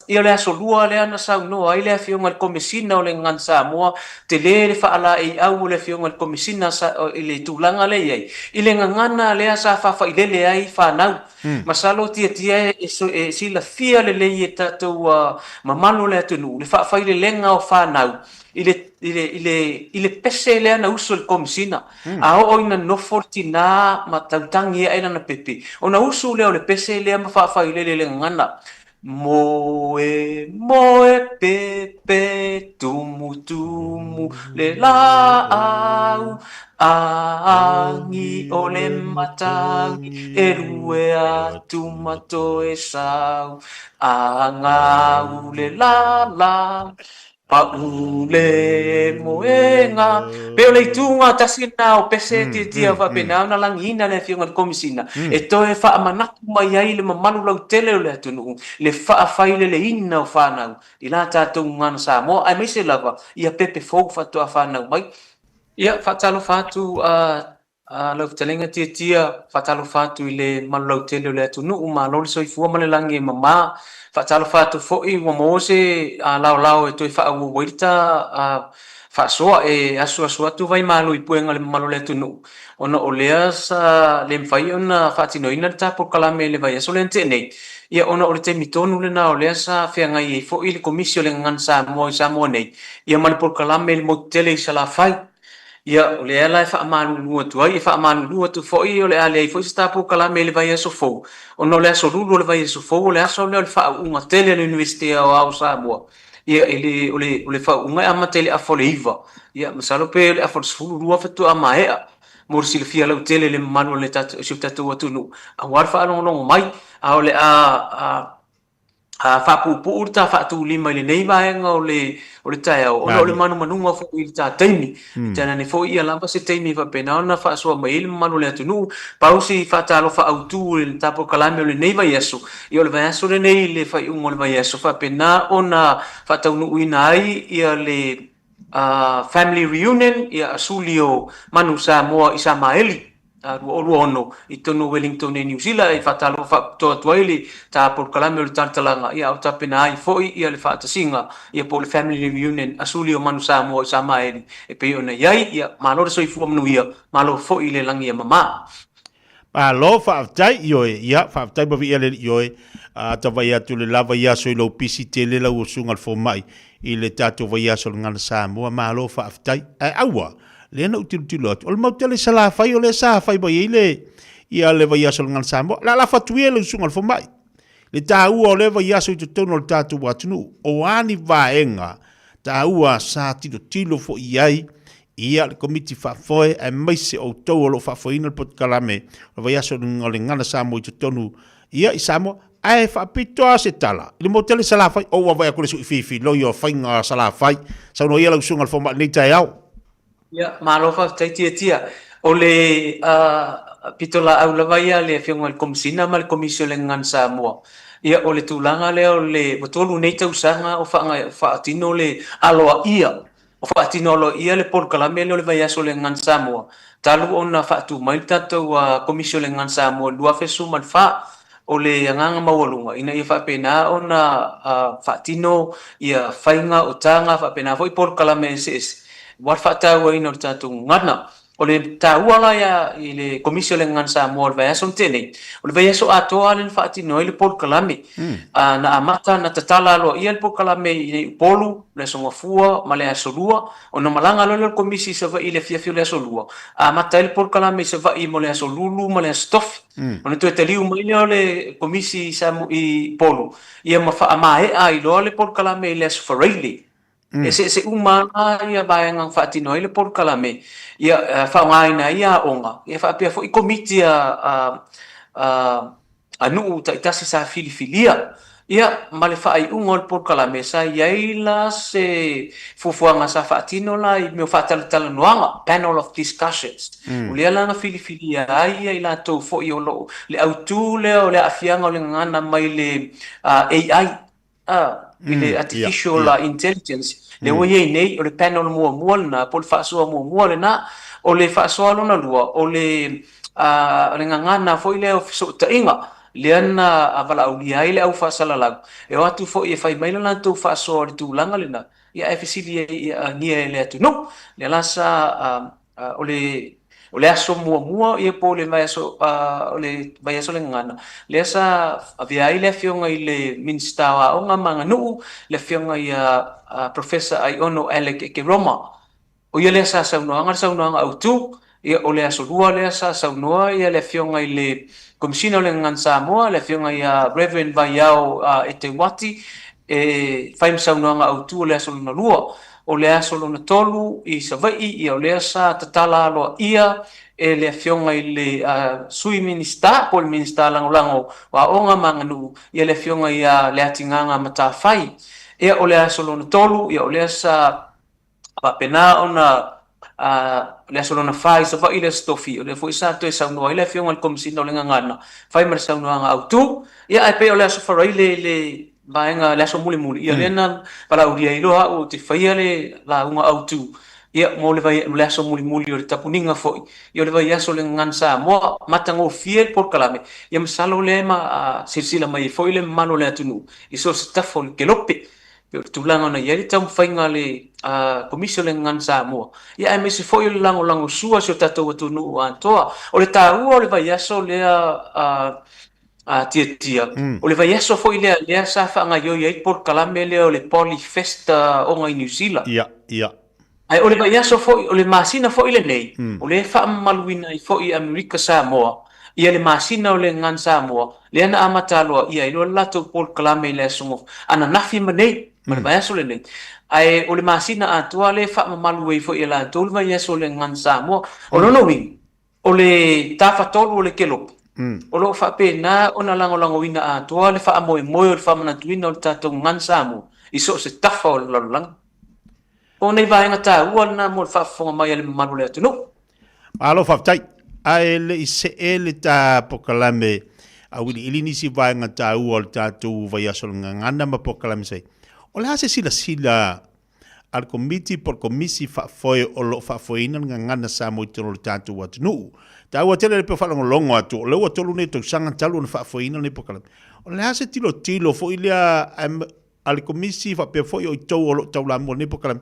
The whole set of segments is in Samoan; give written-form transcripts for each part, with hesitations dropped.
Ia o le Aso Lua lea na saunoa ai le Afioga i le Komesina o le Gagana Samoa, tele le faalaeiau o le Afioga i le Komesina i le tulaga lea e i ai, i le gagana lea sa faafailele ai fanau. Masalo Tiatia e silafia lelei e tatou mamalu o le atunuu le faafailelega o fanau i le pese lea na usu e le Komesina. A oo ina nofo le tina ma tautagi ae lana pepe, ona usu lea o le pese lea ma faafailele i le gagana. Moe, moe pepe, tumu, tumu le laau, agi o le matagi, e lue atu ma toe sau, agau le lala, Pau le moega. Pei o le ituga tasi lena o pese tiatia faapena ona lagiina le Afioga i le Komesina e toe faamanatu mai ai le mamalu lautele o le atunuu le faafaileleina o fanau i la tatou gagana Samoa aemaise lava ia pepe fou faatoa fanau mai. Ia, faatalofa atu lau fetalaiga Tiatia, faatalofa atu i le mamalu lautele o le atunuu, malo le soifua ma le lagi e mama. Faatalofa atu foi ua maua se laolao e toe faaauau ai le ta faasoa e asuasu atu vaimalu i puega i le mamalu o le atunuu, ona o lea sa le mafai ona faatinoina le ta polokalame i le vaiaso lea na tea nei, ia ona o le taimi tonu lena o lea sa feagai ai foi le Komisi o le Gagana Samoa i Samoa nei, ia ma le polokalame i le motu tele i Salafai. Ia, o lea la e faamalulu atu ai, e faamalulu atu foi o le a leai foi se ta polokalame i le vaiaso fou, ona o le aso Lulu o le vaiaso fou o le aso lea o le faauuga tele a le Iunivesite Aoao o Samoa. Ia, e le, o le, o le faauuga e amata i le afa o le 9, ia masalo pe o le afa o le 12 faatoa maea. Mo le silafia lautele i le mamalu o le tatou, si o tatou atunuu, aua le faalogologo mai, a o le a faapuupuu le ta faatulima i lenei vaega o le o le taeao ona o le manumanuga foi i le ta taimi. Tainane foi ia lava se taimi e faapena ona faasoa mai ai le mamalu o le atunuu. Pau si faatalofa autu i le ta polokalame o lenei vaiaso, ia o le vaiaso lenei i le faaiuga o le vaiaso faapena ona faataunuuina ai ia le family reunion, ia asuli o Manu Samoa i Samaeli 2026 i totonu o Wellington i Niu Sila. E faatalofa faapitoa atu ai le ta polokalame o le Talantalaga, ia a o tapena ai foi ia le faatasiga ia po o le family reunion asuli o Manu Samoa i Samaeli e pei ona i ai. Ia malo le soifua manuia, malo foi le lagi e mama. Malo faafetai ioe, ia faafetai ma viia le Alii ioe, a ta vai atu le lava i aso i lou pisi tele lau usuga le fomai i le tatou vaiaso o le Gagana Samoa, malo faafetai. Ae aua, lea na ou tilotilo atu, o le mau tele Salafai o lea sa fai mai ai le, ia le vaiaso o le Gagana Samoa. O le a lafo atu ia i le usuga le fomai, le taua o lea vaiaso i totonu o le tatou atunuu, o a ni vaega taua sa tilotilo foi i ai ia le Komiti Faafoe aemaise outou o lo o faafoeina le polokalame o le vaiaso o le Gagana Samoa i totonu ia i Samoa. Ae faapito lava se tala i le mau tele Salafai, o ua vaai atu le sui filifiloi o faiga a Salafai. Saunoa ia lau susuga i le fomai i lenei taeao. Ia, malo faafetai Tiatia. O le pitolaau lava ia a le Afioga i le Komesina ma le Komisi o le Gagana Samoa, ia o le tulaga lea o le, ua 3 nei tausaga o faatino le aloaia, o faatino aloaia le polokalame lea o le Vaiaso o le Gagana Samoa, talu ona faatu mai le tatou Komisi o le Gagana Samoa i le 2014. O le agaga maualuga ina ia faapena ona faatino ia faiga o taga faapena foi polokalame eseese aua le faatauaina o le tatou gagana. O le taua la ia i le Komisi o le Gagana Samoa o le vaiaso na tea nei, o le vaiaso atoa lea na faatino ai le polokalame. Na amata na tatala aloaia le polokalame i Upolu, le Aso Gafua ma le Aso Lua, ona malaga loa lea o le Komisi i Savaii i le afiafi o le Aso Lua, amata ai le polokalame i Savaii mo le Aso Lulu ma le Aso Tofi. Ona toe taliu mai lea o le Komisi i Upolu, ia ma faamaea ai loa le polokalame i le Aso Faraile. Eseese uma lava ia vaega na faatino ai le polokalame, ia faaaogaina ai aoga, ia faapea foi komiti a nuu taitasi sa filifilia. Ia, ma le faaiuga o le polokalame, sa i ai la se fuafuaga sa faatino la i mea o faatalatalanoaga, panel of discussions. O lea la na filifilia ai ia i latou foi o lo o, le autu lea o le aafiaga o le gagana mai le AI, i le artificial intelligence, lea ua i ai nei, o le panel muamua lena, po o le faasoa muamua lena. O le faasoa lona lua, o le gagana foi lea o fesootaiga. lea na valaaulia ai le au faasalalau e o atu foi e fai mai le latou faasoa i le tulaga lena, ia ae fesili ai e le atunuu. Lea la sa o le o le aso muamua ia po o le vaiaso o le vaiaso o le Gagana, lea sa avea ai le afioga i le Minisita o Aoga ma Aganuu, le afioga ia Professor Aiono Alec Ekeroma. O ia lea sa saunoaga le saunoaga autu. Ia, o le aso lua lea sa saunoa ia le afioga i le Komesina o le Gagana Samoa, le afioga ia Reverend Vaiao Eteuati, e fai ma saunoaga autu o le aso lona lua. O le aso lona tolu i Savaii, ia o lea sa tatala aloaia e le afioga i le Sui Minisita po o le Minisita Lagolago o Aoga ma Aganuu, ia le afioga ia Leatigaga Matafai. Ia o le aso lona tolu, ia o lea sa faapena ona le aso lona fa i Savaii le Aso Tofi, o lea foi sa toe saunoa ai le afioga i le Komesina o le Gagana, fai ma le saunoaga autu. Ia ae pei o le Aso Faraile le vaega le aso mulimuli, ia lea na valaaulia ai loa au ou te faia le lauga autu, ia mo le vai, le aso mulimuli o le tapuniga foi, ia o le vaiaso o le Gagana Samoa, matagofie le polokalame, ia masalo o lea e ma silasila mai ai foi le mamalu o le atunuu i so o se tafa o le kelope. Pei o le tulaga na i ai le taumafaiga a le Komisi o le Gagana Samoa, ia aemaise foi o le lagolagosua a si o tatou atunuu atoa. O le taua o le vaiaso lea a Tiatia, o le vaiaso foi lea lea sa faagaoioi ai le polokalame lea o le Polyfest Aoga i Niu Sila. Ia, ia. Ae o le vaiaso foi, o le masina foi lenei, o lea e faamamaluina ai foi e Amerika Samoa ia le masina o le Gagana Samoa, lea na amata aloaia ai loa le latou polokalame i le aso ananafi ma nei, ma le vaiaso lenei. Ae o le masina atoa lea e faamamalu ai foi e latou le vaiaso o le Gagana Samoa. O lona uiga, o le tafatolu o le kelope, o lo o faapena ona lagolagoina atoa le faamoemoe o le faamanatuina o le tatou Gagana Samoa i so o se tafa o le lalolagi. O nei vaega taua lena mo le faafofoga mai a le mamalu o le atunuu. Malo faafetai. Ae le i see le ta polokalame auiliili nisi vaega taua o le tatou vaiaso o le Gagana ma polokalame sai. O le a se silasila a le Komiti po o le Komisi Faafoe o lo o faafoeina le Gagana Samoa i totonu o le tatou atunuu? Taua tele le pei o faalogologo atu, o lea ua tolu nei tausaga talu ona faafoeina lenei polokalame. O le a se tilotilo foi lea a le Komisi faapea foi o outou o lo o taulamua i lenei polokalame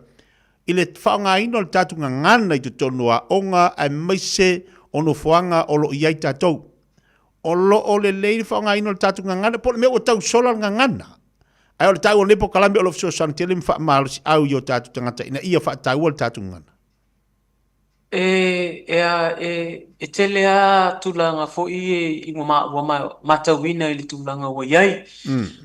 i le faaaogaina o le tatou gagana i totonu o aoga aemaise o nofoaga o lo o i ai tatou. O lo o lelei le faaaogaina o le tatou gagana po o le mea ua tau sola le gagana. Ae o le taua o lenei polokalame o lo o fesoasoani tele ma faamalosiau i o tatou tagata ina ia faataua le tatou gagana. E, e, e, e tele lava tulaga foi i ua, ua matauina i le tulaga ua i ai.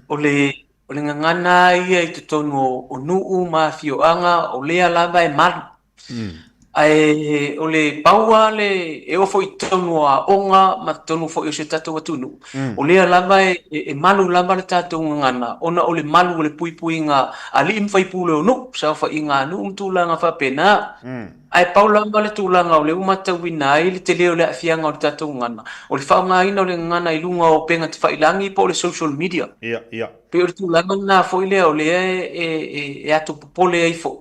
O le, o le gagana lava ia i totonu o, o nuu ma afioaga, o lea lava e malu. Ae o le pau lava le, e oo foi i totonu o aoga ma totonu foi o si o tatou atunuu, o lea lava e, e malu lava le tatou gagana ona o le malu o le puipuiga a alii ma faipule o nuu, saofaiga a nuu ma tulaga faapena. Ae pau lava le tulaga o lea ua matauina ai le tele o le aafiaga o le tatou gagana, o le faaaogaina o le gagana i luga o upega tafailagi po o le social media. Ia, ia. Pei o le tulaga lena foi lea o lea e atopopole ai foi,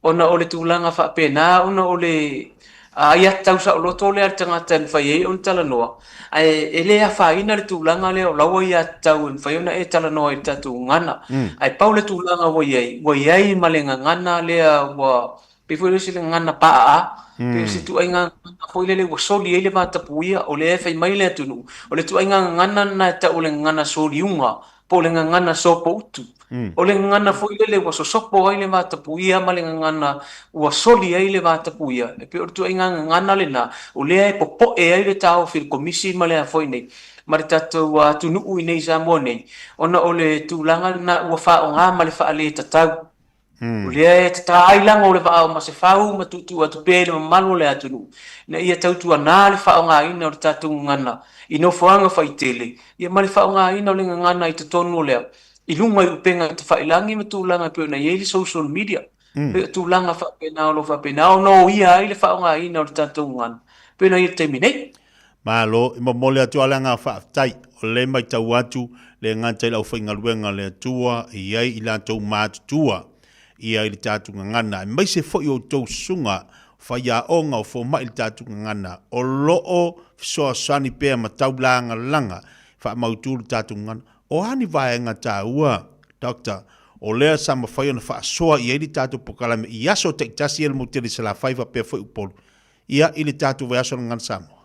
ona o le tulaga faapena ona o le aiatatau saoloto lea a le tagata e mafai ai ona talanoa, ae e le afaina le tulaga lea o lau aiatatau e mafai ona e talanoa i le tatou gagana. Ae pau le tulaga ua i ai, ua i ai ma le gagana lea ua pei foi o se gagana paa, pei o se ituaiga gagana foi lele ua soli ai le vatapuia, o lea e fai mai le atunuu, o le ituaiga gagana lena e tau o le gagana soliuga, po o le gagana sopoutu. O le gagana foi lele ua sosopo ai le vatapuia ma le gagana ua soli ai le vatapuia, e pei o le ituaiga gagana lena, o lea e popoe ai le taofi o le Komisi ma le a foi nei, ma le tatou atunuu i nei i Samoa nei, ona o le tulaga lena ua faaaoga ma le faaletatau. O lea e tatā ai lago o le vaa o Masefau ma tuutuu atu pea i le mamalu o le atunuu, ina ia tautuanā le faaaogaina o le tatou gagana i nofoaga faitele, ia ma le faaaogaina o le gagana i totonu o le i luga i upega tafailagi ma tulaga e pei ona i ai le social media. Pei o tulaga faapena o lo o faapena ona oia ai le faaaogaina o le tatou gagana e pei ona i ai i le taimi nei. Malo, e momoli atu lava le agaga faafetai, o lea e matau atu le gata i le aufaigaluega a le Atua e i ai i latou matutua ia i le tatou gagana, aemaise foi o outou susuga faiaoga o fomai i le tatou gagana, o lo o fesoasoani pea ma taulagalaga. faamautu le tatou gagana. O a ni vaega taua, Doctor, o lea sa mafai ona faasoa i ai le tatou polokalame i aso taitasi ia le motu tele i Salafai faapea foi Upolu, ia, i le tatou vaiaso o le Gagana Samoa?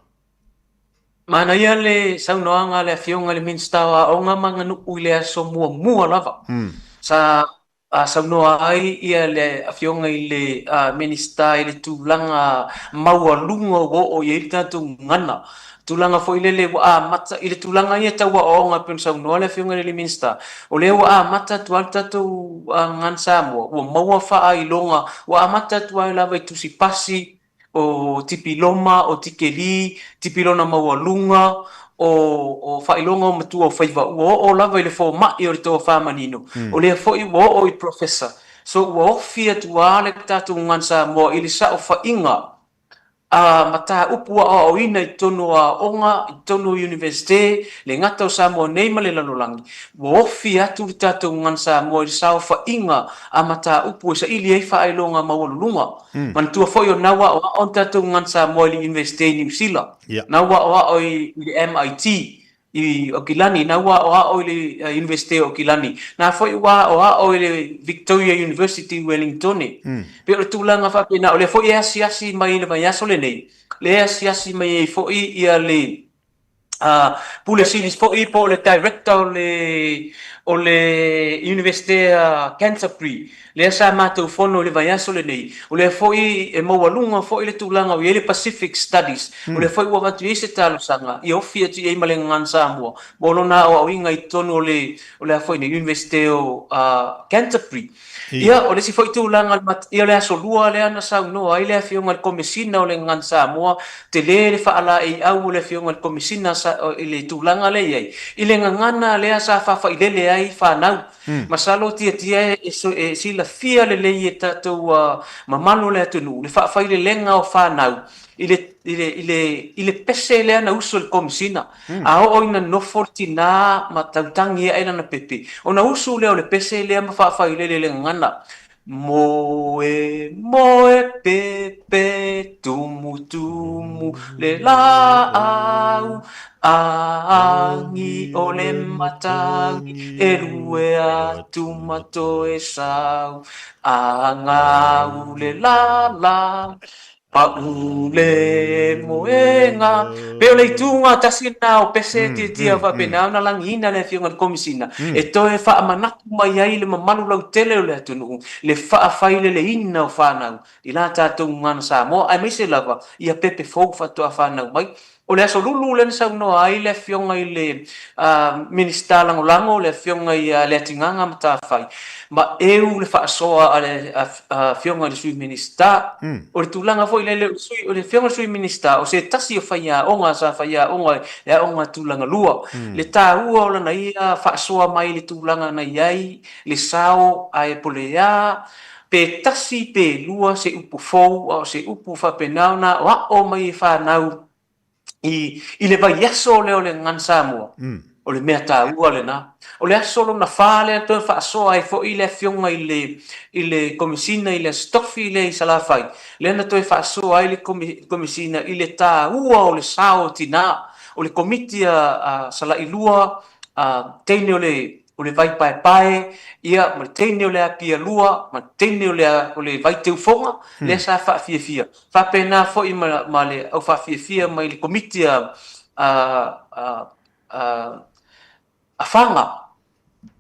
Manaia le saunoaga a le Afioga i le Minisita o Aoga ma Aganuu i le aso muamua lava sa saunoa ai le Afioga i le Minisita i le tulaga maualuga ua oo i ai le tatou gagana, tulaga foi lele ua amata i le tulaga ia tau aoaoga e pei ona saunoa le Afioga i le Minisita, o lea ua amata atu lava le tatou Gagana Samoa, ua maua faailoga, ua amata atu ai lava i tusi pasi, o tipiloma, o tikeli, tipilona maualuga, o faailoga o matua o faiva, ua oo lava i le fomai o le tofa manino, o lea foi ua oo i professor. So ua ofi atu lava le tatou Gagana Samoa i le saofaiga a mataupu aoaoina i totonu o aoga, i totonu o Iunivesite, le gata o Samoa nei ma le lalolagi, ua ofi atu le tatou Gagana Samoa i le saofaiga a mataupu e saili ai faailoga maualuluga. Manatua foi o na ua aoao le tatou Gagana Samoa i le Iunivesite i Niu Sila, na ua aoao i le MIT i Aukilani, na ua aoao i le Iunivesite o Aukilani, na foi ua aoao i le Victoria University i Uelingitone. Pei o le tulaga faapena, o lea foi e asiasi mai i le vaiaso lenei, lea e asiasi mai ai foi ia le Pule Sili foi po o le Director o le Iunivesite a Canterbury, lea sa matou fono i le vaiaso lenei, o lea foi e maualuga foi le tulaga o i ai le Pacific Studies, o lea foi ua avatu i ai se talosaga ia ofi atu i ai ma le Gagana Samoa mo lona aoaoina i totonu o le o le a foi nei Iunivesite o Canterbury. Ia, o le isi foi tulaga, ia o le aso Lua lea na saunoa ai le Afioga i le Komesina o le Gagana Samoa, tele le faalaeiau o le Afioga i le Komesina i le tulaga lea e i ai, i le gagana lea sa faafailele ai fanau. Masalo Tiatia e silafia lelei e tatou mamalu o le atunuu le faafailelega o fanau i le, i le, i le, i le pese lea na usu e le Komesina. A oo ina nofo le tinā ma tautagi ae lana pepe, ona usu lea o le pese lea ma faafailele i le gagana, Moe, moe pepe, tumu, tumu le laau, agi o le matagi, e lue atu ma toe sau, agau le lala. Pau le moega. Pei o le ituga tasi lena o pese tiatia faapena ona lagiina le Afioga i le Komesina e toe faamanatu mai ai le mamalu lautele o le atunuu le faafaileleina o fanau i la tatou gagana Samoa aemaise lava ia pepe fou faatoa fanau mai. O le aso lulu lea na saunoa ai le Afioga i le Minisita Lagolago, le Afioga ia Leatigaga Matafai, ma eu le faasoa a le Afioga i le Sui Minisita. O le tulaga foi lele, o le Afioga i le Sui Minisita, o se tasi o faiaoga sa faiaoga i le aoga tulaga lua. Le taua o lana ia faasoa mai i le tulaga na i ai le sao ae po le a, pe tasi pe lua se upu fou a o se upu faapena ona aoao mai e fanau i, i le vaiaso lea o le Gagana Samoa, o le mea taua lena. O le aso lona fa lea toe faasoa ai foi le Afioga i le, i le Komesina i le Aso Tofi lea i Salafai, lea na toe faasoa ai le Komesina i le taua o le sao o tinā, o le Komiti a Salailua, a teine o le o le vai paepae, ia, ma le teine o le apia lua, ma le teine o le, o le vai teufoga, lea sa faafiafia. Faapena foi ma, ma le au faafiafia mai le komiti a, a, a, a, a Faga,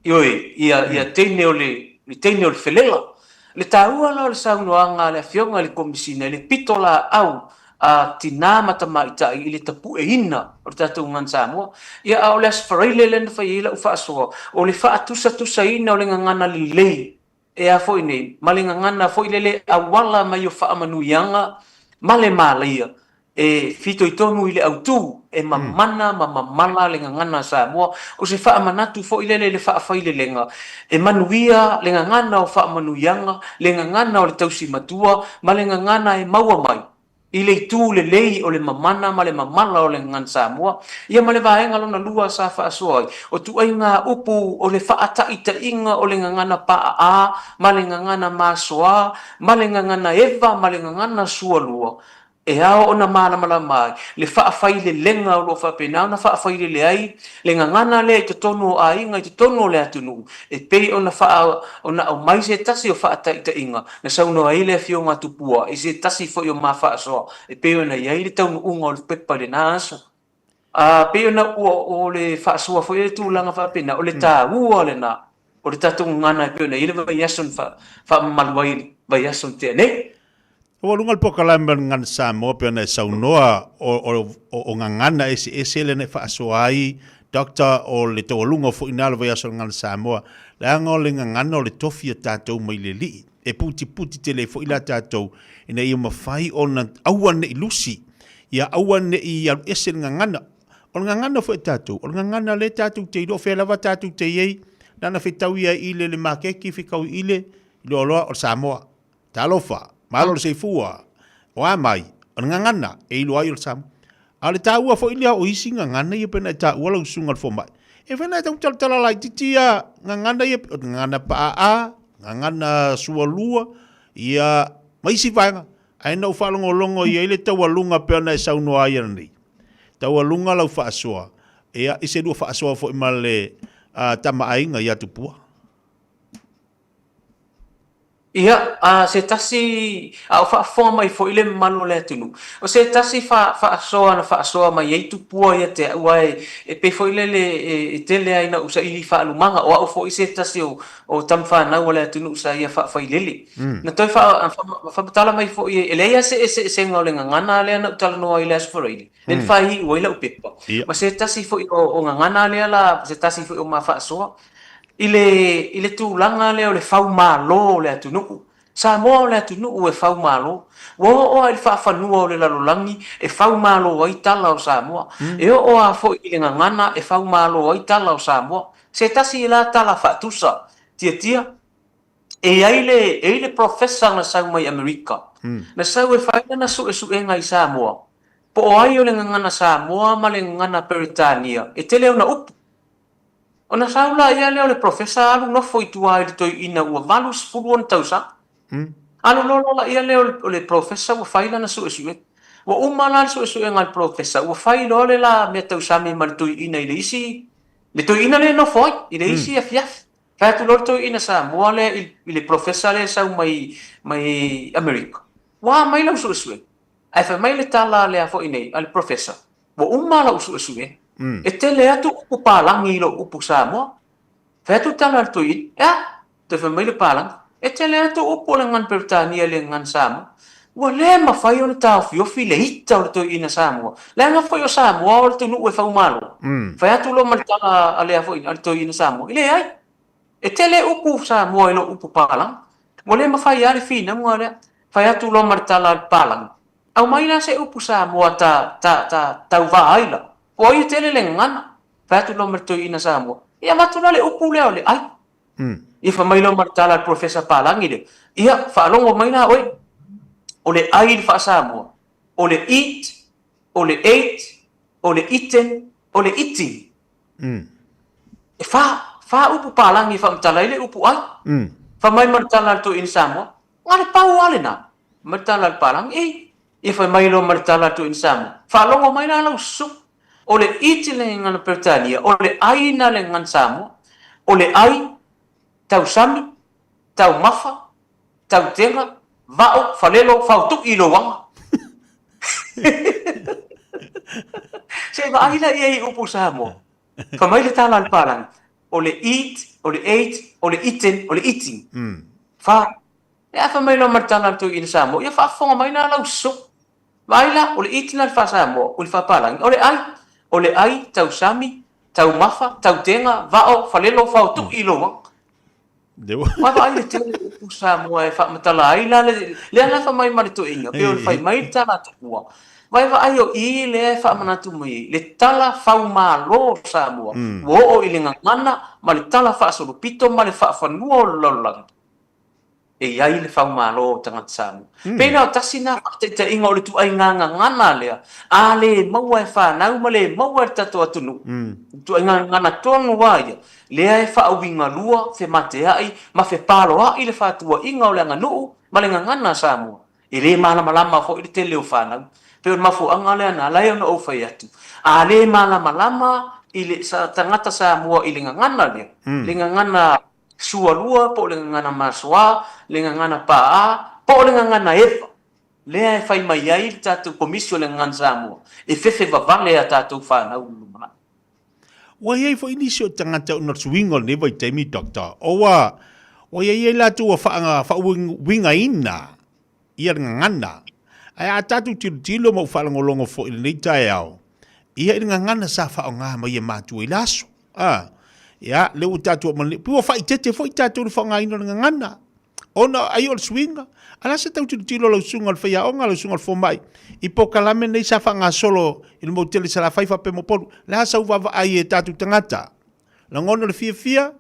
ioe, ia, ia teine o le, le teine o le felela. Le taua la o le saunoaga a le Afioga i le Komesina i le pitolaau a tinā ma tamaitai i le tapueina o le tatou gagana Samoa. Ia, a o le Aso Faraile lea na fai ai lau faasoa, o le faatusatusaina o le gagana lelei e a foi nei, ma le gagana foi lele auala mai o faamanuiaga ma le malaia e fitoitonu i le autu e mamana ma mamala le gagana a Samoa. O se faamanatu foi lele i le faafailelega, e manuia le gagana o faamanuiaga, le gagana o le tausi matua ma le gagana e maua mai i le itu lelei o le mamana ma le mamala o le gagana Samoa. Ia ma le vaega lona lua sa faasoa ai, o tuaiga upu o le faataitaiga o le gagana paaā ma le gagana masoa ma le gagana eva ma le gagana sualua. E ao ona malamalama ai le faafailelega o lo o faapena ona faafailele ai le gagana lea i totonu o aiga i totonu o le atunuu e pei ona faa ona aumai se tasi o faataitaiga na saunoa ai le Afioga a Tupua i se tasi foi o ma faasoa e pei ona i ai le taunuuga o le pepa i lena aso. A pei ona ua o le faasoa foi le tulaga faapena, o le taua lena o le tatou gagana e pei ona i ai le vaiaso na faamamalu ai le vaiaso na tea nei. Ua luga le polokalame o le Gagana Samoa pei ona e saunoa o gagana eseese lea na e faasoa ai Doctor o le taualuga foi na o le vaiaso o le Gagana Samoa leaga o le gagana o le tofi a tatou mai le alii e putiputi tele ai foi la tatou ina ia mafai ona aua ne i lusi ia aua ne i alu ese le gagana. O le gagana foi a tatou, o le gagana lea tatou te iloa, o fea lava tatou te i ai, na ona fetau ia i le maketi, fetau i le loaloa o le Samoa. Talofa, malo le soifua, o a mai, o le gagana e iloa ai o le Samoa. A o le taua foi lea o isi gagana ia pei ona e taua lau susuga i le fomai, e fai na e tau talatala laitiiti lava gagana ia, o le gagana paa, gagana sualua, ia ma isi vaega. Ae na ou faalogologo i ai le taualuga pei ona e saunoa ai ananei. Taualuga lau faasoa, ia, i se lua faasoa foi ma le tama aiga ia Tupua. Ia, a se tasi, a o faafofoga mai foi le mamalu o le atunuu, o se tasi faasoa na faasoa mai ai Tupua ia te au, aua e pei foi lele e tele lava ina ou saili faalumaga, o au foi se tasi o o tama fanau a le atunuu sa ia faafailele. Na toe faamatala mai foi, e leai lava se eseesega o le gagana lea na ou talanoa ai i le Aso Faraile, lea na faaiu ai lau pepa, ma se tasi foi o gagana lea la, se tasi foi o ma faasoa, i le tulaga lea o le faumalo o le atunuu. Samoa o le atunuu e faumalo. Ua oo lava i le faafanua o le lalolagi e faumalo ai tala o Samoa. E oo lava foi i le gagana e faumalo ai tala o Samoa. Se tasi la tala faatusa, tiatia, e i ai le, e i ai le professor na sau mai Amerika, na sau e fai lana suesuega i Samoa, po o ai o le gagana Samoa ma le gagana Peretania, e tele ona upu. Ona sau la ia lea o le professor alu nofo i tua i le toeaina ua 80 ona tausaga. Alu loa la ia lea o le professor ua fai lana suesuega. Ua uma la le suesuega a le professor, ua fai loa le la meatausami ma le toeaina i le isi Le toeaina lea e nofo ai i le isi afiafi. Fai atu loa le toeaina Samoa lea i le professor lea e sau mai mai Amerika, Ua a mai lau suesuega? Ae fai mai le tala a lea foi nei a le professor, Ua uma lau suesuega. E tele atu upu palagi i lou upu Samoa. Fai atu le tala a le toeaina, E a? Toe fai mai le palagi, E tele atu upu o le gagana Peretania i le gagana Samoa. Ua le mafai ona taofiofi le ita o le toeaina Samoa, leaga foi o Samoa o le atunuu e faumalo. Fai atu loa ma le tala a lea foi a le toeaina Samoa, E leai, e tele upu Samoa i lou upu palagi. Ua le mafai lava le finauga lea. Fai atu loa ma le tala a le palagi, Aumai la se upu Samoa ta, ta, ta tauva ai la. Po o ai e tele le gagana. Fai atu loa ma le toeaina Samoa, Ia avatu la le upu lea o le ai. Ia fai mai loa ma le tala a le Professor Palagi lea, Ia, faalogo mai la oe, o le ai i le faa-Samoa, o le eat, o le ate, o le eaten, o le eating. E fa, fa upu palagi e faamatala ai le upu ai. Fai mai ma le tala a le toeaina Samoa, Na o le pau lava lena. Fai mai le tala a le palagi, Ei! Ia fai mai loa ma le tala a le toeaina Samoa, Faalogo mai la lau susu, o le eat i le gagana Peretania, o le ai na le gagana Samoa, o le ai, tausami, taumafa, tautega, vao, falelo, faotui i lou aga. Se i vaai la i ai i upu Samoa. Fai mai le tala a le palagi, o le eat, o le ate, o le eaten, o le eating. Fa. E a fai mai loa ma le tala a le toeaina Samoa, ia faafofoga mai la lau sosoo. Vaai la, o le eat lena i le faa-Samoa, o le faa-Palagi, o le ai. O le ai, tausami, taumafa, tautega, vao, falelo, faotui i lou aga. Vaavaai le tele o upu Samoa e faamatala ai la le, lea la fai mai ma le toeaina, pei ona fai mai le tala a Tupua. Vaevaai o i lea e faamanatu mai ai le tala faumalo o Samoa, ua oo i le gagana ma le tala faasolopito ma le faafanua o le lalolagi. E i ai le faumalo o tagata Samoa. Pei la o tasi lena faataitaiga o le ituaiga gagana lea, a le maua e fanau ma le maua e le tatou atunuu, ituaiga gagana tonu lava ia, lea e faauigalua, femateai ma fepaloai le faatuaiga o le aganuu ma le gagana a Samoa. E le malamalama foi le tele o fanau. E pei o le mafuaaga lea na ala ai ona ou fai atu, a le malamalama i le tagata Samoa i le gagana lea, le gagana sualua po o le gagana masoa, le gagana paa, po o le gagana eva, lea e fai mai ai le tatou Komisi o le Gagana Samoa, e fefe vavale a tatou fanau i le lumanai. Ua i ai foi nisi o tagata ona o le suiga o lenei vaitaimi, Doctor, o ua, ua i ai ai latou ua faauigaina ia le gagana. Ae a tatou tilotilo ma ou faalogologo foi i lenei taeao, ia i le gagana sa faaaoga mai e matua i le aso. A, ia, lea ua tatou oo mai, ua faaeteete foi tatou i le faaaogaina o le gagana. Ona ai o le suiga, a la se tau tilotilo lau susuga i le faiaoga, lau susuga i le fomai, i polokalame nei sa faagasolo i le motu tele i Salafai faapea ma Upolu, le a sau vaavaai e tatou tagata? Lagona le fiafia?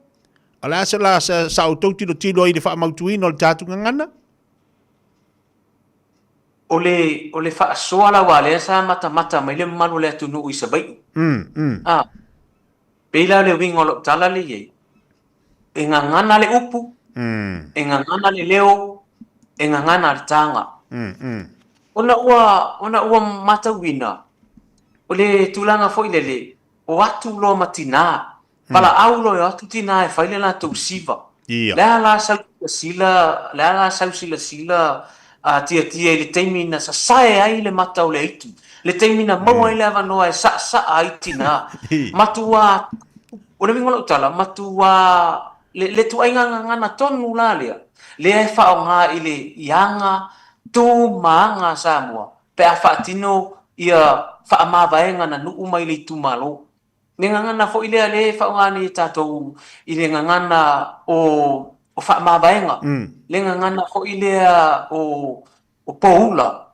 O le a se la sa outou tilotilo ai i le faamautuina o le tatou gagana? O le, o le faasoa la aua lea sa matamata mai le mamalu o le atunuu i Savaii. Mm, mm. A, pei la o le uiga o lau tala lea i ai, e gagana le upu, mm. e gagana le leo, e gagana le taga. Mm, mm. Ona ua, ona ua matauina, o le tulaga foi lele, o atu loa ma tinā, Valaau loa e o atu tinā e fai le latou siva. Ia. Le a la sau silasila, le a la sau silasila a tiatia i le taimi na sasae ai le mata o le aitu, le taimi na maua ai le avanoa e saasaa ai tinā. Matua, o le uiga o lau tala, matua le, le tuaiga gagana tonu la lea, lea e faaaoga i le i aga, tu ma aga a Samoa pe a faatino ia faamavaega na nuu mai le itumalo. Le gagana foi lea lea e faaaoga nei e tatou i le gagana o, o faamavaega, mm. le gagana foi lea o, o poula.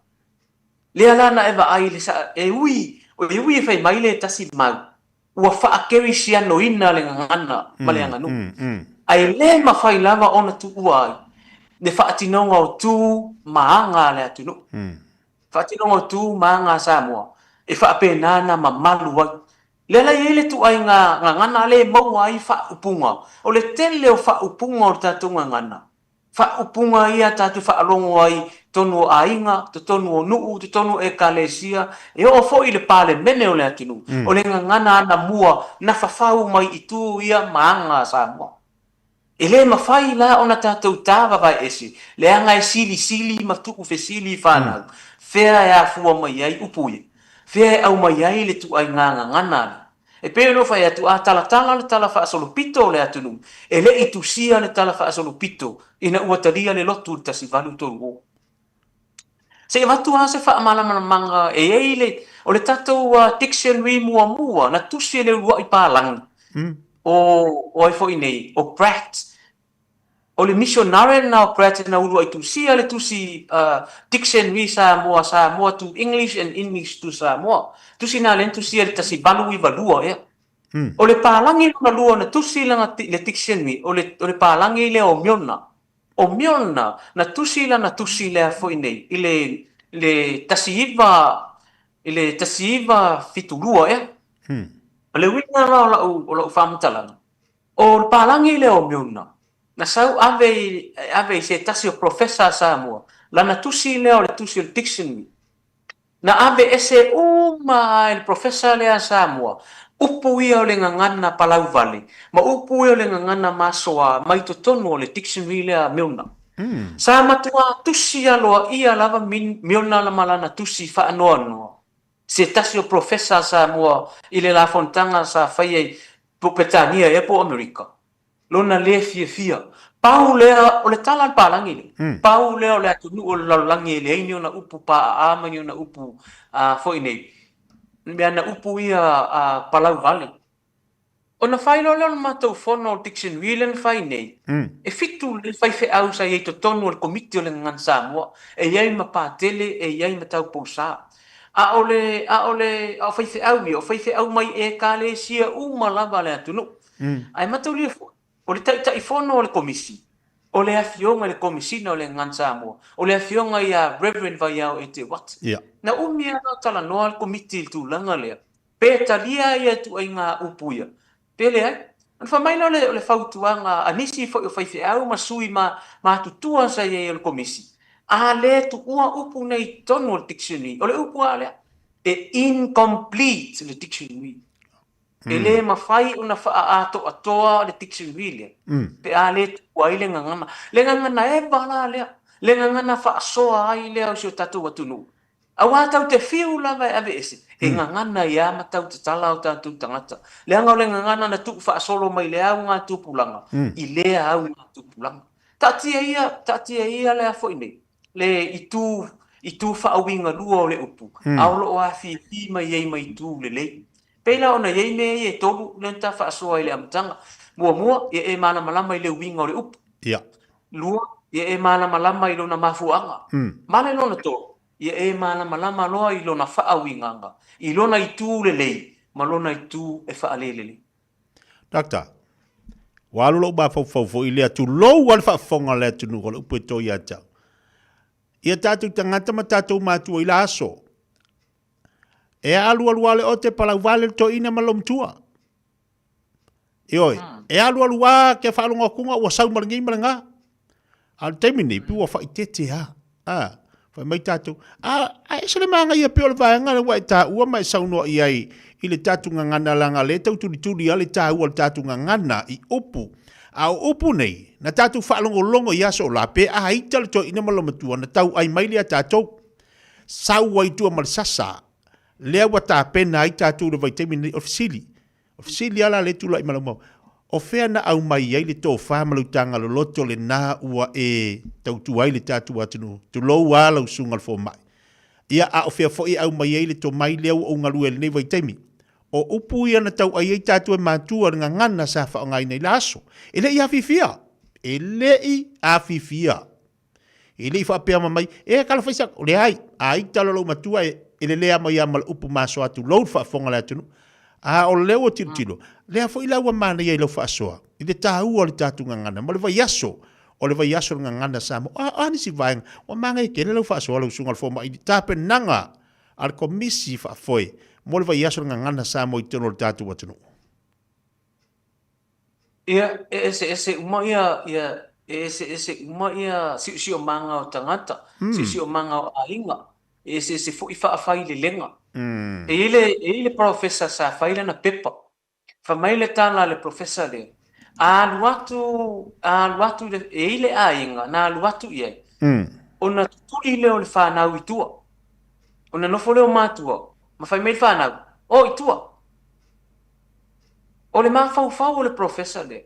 Lea la na e vaai le sa, e ui, e ui e fai mai le tasi mau, ua faakerisianoina le gagana ma le aganuu. Mm, mm. Ae le mafai lava ona tuua ai le faatinoga o tu ma aga a le atunuu. Mm. Faatinoga o tu ma aga a Samoa e faapena na mamalu ai. Lea la e i ai le ituaiga gagana lea e maua ai faaupuga. O le tele o faaupuga o le tatou gagana, faaupuga ia tatou faalogo ai i totonu o aiga, totonu o nuu, totonu o ekalesia, e oo foi i le Palemene o le atunuu. O le gagana anamua na fafau mai i tu ia ma aga a Samoa. E le mafai la ona tatou tāvavaeese, leaga e silisili ma tuufesili i fanau, fea e afua mai ai upu ia? Fea e aumai ai le tuaiga gagana lea? E pei ona ou fai atu, a talatala le tala faasolopito o le atunuu, e le i tusia le tala faasolopito ina ua talia le lotu i le 1830. Se i avatu lava se faamalamalamaga, e i ai le, o le tatou dictionary muamua na tusi e le uluai palagi, o, o ai foi nei, o Pratt. O le missionary lena o Pratt na uluai tusia le tusi uh, dictionary Samoa, Samoa to English and English to Samoa. Tusi na lea na tusia i le 1892 ea. Mm. O le palagi lona lua na tusi lana, le dictionary, o le, o le palagi lea o Milner. O Milner, na tusi lana tusi lea foi nei i le le 19 i le 1972 ea. Hmm. O le uiga la o lau o lau faamatalaga, o le palagi lea o Milner, na sau ave i ave i se tasi o professor a Samoa, lana tusi lea o le tusi o le dictionary. Na ave ese uma lava e le professor lea a Samoa upu ia o le gagana palauvale ma upu ia o le gagana masoa mai totonu o le dictionary lea a Milner. Sa matua tusi aloaia lava Milner ma lana tusi faanoanoa, se tasi o professor a Samoa i le la fonotaga sa faia i Peretania ea po o Amerika. Lona le fiafia. Pau lea, o le tala a le palagi lea, pau lea o le atunuu o le lalolagi e leai ni ona upu paaa ma ni ona upu foi nei, me ana upu ia palau vale. Ona fai loa lea o le matou fono o le dictionary lea na fai nei, e fitu le faifeau sa i ai i totonu o le Komiti o le Gagana Samoa, e i ai ma Patele, e i ai ma Taupousa. A o le, a o le, a o faifeau ia, o faifeau mai Ekalesia uma lava a le atunuu. Ae mataulia foi, o le Taitaifono o le Komisi, o le Afioga i le Komesina o le Gagana Samoa, o le Afioga ia Reverend Vaiao Ete Watt. Yeah. Na umi lava o talanoa le Komiti i le tulaga lea, pe talia ia ituaiga upu ia, pe leai. Ona fai mai lea o le, o le fautuaga a nisi foi o faifeau ma sui ma, matutua sa i ai o le Komisi, A le tuua upu nei i totonu o le dictionary, o le upu lava lea, e incomplete le dictionary. E le mafai ona faaatoatoa le dictionary lea pe a le tuua ai le gagana. Le gagana eva la lea, le gagana faasoa ai lea o si o tatou atunuu. Aua tatou te fiu lava e aveese, e gagana ai lava ma tau tatala o tatou tagata. Leaga o le gagana na tuufaasolo mai le augatupulaga i lea augatupulaga. Taatia ia, taatia ia le a foi nei, le itu, itu faauigalua o le upu, a o lo o afifi mai ai ma itu lelei. Pei la ona i ai mea ia e tolu lea na ta faasoa i le amataga. Muamua, ia e malamalama i le uiga o le upu. Ia. Lua, ia e malamalama i lona mafuaaga. Ma le lona tolu, ia e malamalama loa i lona faauigaga, i lona itu lelei ma lona itu e faalelelei. Doctor, ua alu lou mafaufau foi i lea tulou lava le faafofoga a le atunuu o le upu e to ia te au. Ia tatou tagata ma tatou matua i la aso, e alualu lava le ote palauvale le toeaina ma le loomatua. Ioe, e alualu lava ke faalogo atuga ua sau ma lenei ma lena. A o le taimi lenei, pei ua faaeteete lava. A, fai mai tatou, a, a ese le manaia pei o le vaega lea ua e taua ma e saunoa i ai i le tatou gagana leaga o lea e tau tulituli lava le taua o le tatou gagana i upu. A o upu nei, na tatou faalogologo i aso o la, pe a ita le toeaina ma lona matua, na tauai mai lea tatou. Sau ai i tua ma le sasa, lea ua tapena ai tatou i le vaitaimi lenei. O le fesili, O le fesili lava la lea e tulai mai lau o fea na aumai ai le tofa ma le utaga loloto lena ua e tautua ai le tatou atunuu? Tulou lava lau susuga i le fomai. Ia, a o fea foi e aumai ai le tomai lea ua ou galue ai i lenei vaitaimi? O upu ia na tauai ai tatou e matua i le gagana sa faaaogaina i la aso. E le i afifia. E le i afifia. E le i faapea mai, e kala fai sa, leai, a ita lo lou matua e, e lelea mai a ma le upu masoa atu lou le faafofoga a le atunuu. A o lea ua tilotilo, lea foi la ua manaia i lau faasoa, i le taua o le tatou gagana, ma le vaiaso, o le vaiaso o le gagana Samoa. O a nisi vaega, ua manaia tele lau faasoa lau susuga i le fomai i le tapenaga a le Komisi Faafoe mo le vaiaso o le gagana Samoa i totonu o le tatou atunuu. Ia, e eseese uma ia, ia, e eseese uma ia siosiomaga o tagata, siosiomaga o aiga, e eseese foi faafailelega. E i ai le, e i ai le professor sa fai lana pepa, fai mai le tala a le professor lea, a alu atu, a alu atu i le, e i ai le aiga na alu atu i ai, ona tutuli lea o le fanau i tua. Ona nofo lea o matua, ma fai mai le fanau, O i tua. O le mafaufau o le professor lea,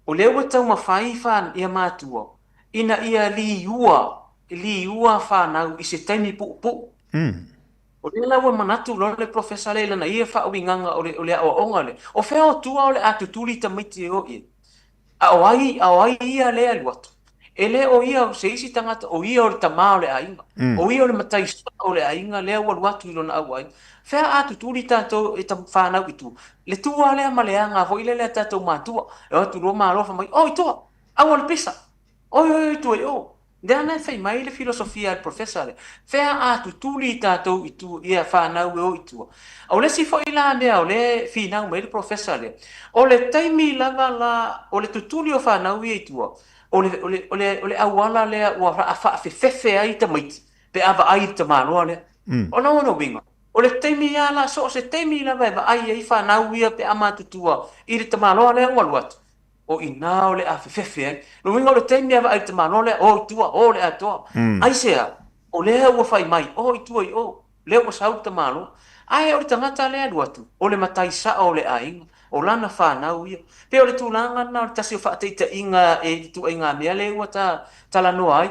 o lea ua taumafai ia matua ina ia liua, liua fanau i se taimi puupuu. O lea la ua manatu loa le professor lea i lana ia faauigaga o le, o le aoaoga lea, o fea o tua o le a tutuli tamaiti e o i ai? A o ai, a o ai ia lea e alu atu? E le o ia o se isi tagata, o ia o le tama o le aiga. O ia o le matai sao o le aiga lea ua alu atu i lona auaiga. Fea a tutuli tatou e ta fanau i tua? Le tua lea ma le aga foi lele a tatou matua. E o atu loa malo fai mai, o i tua, aua le pisa. Oi oi oi tua i o. Lea na e fai mai le filosofia a le professor lea, fea a tutuli tatou i tua, ia fanau e o i tua. O le isi foi la mea o lea e finau mai ai le professor lea, o le taimi lava la o le tutuli o fanau ia i tua, o le, o le, o le, o le auala lea ua faafefefe ai tamaiti pe a vaai i le tamaloa lea. O lona uiga, o le taimi lava la, so o se taimi lava e vaai ai fanau ia pe a matutua i le tamaloa lea ua alu atu, o i ina o le a fefefe ai. O lona uiga o le taimi a vaai i le tamaloa lea, o i tua, o le atoa. Aisea? O lea ua fai mai, o i tua i o, lea ua sau le tamaloa. Ae o le tagata lea e alu atu, o le matai sao o le aiga, o lana fanau ia. Pei o le tulaga lena o le tasi o faataitaiga e le ituaiga mea lea ua ta talanoa ai.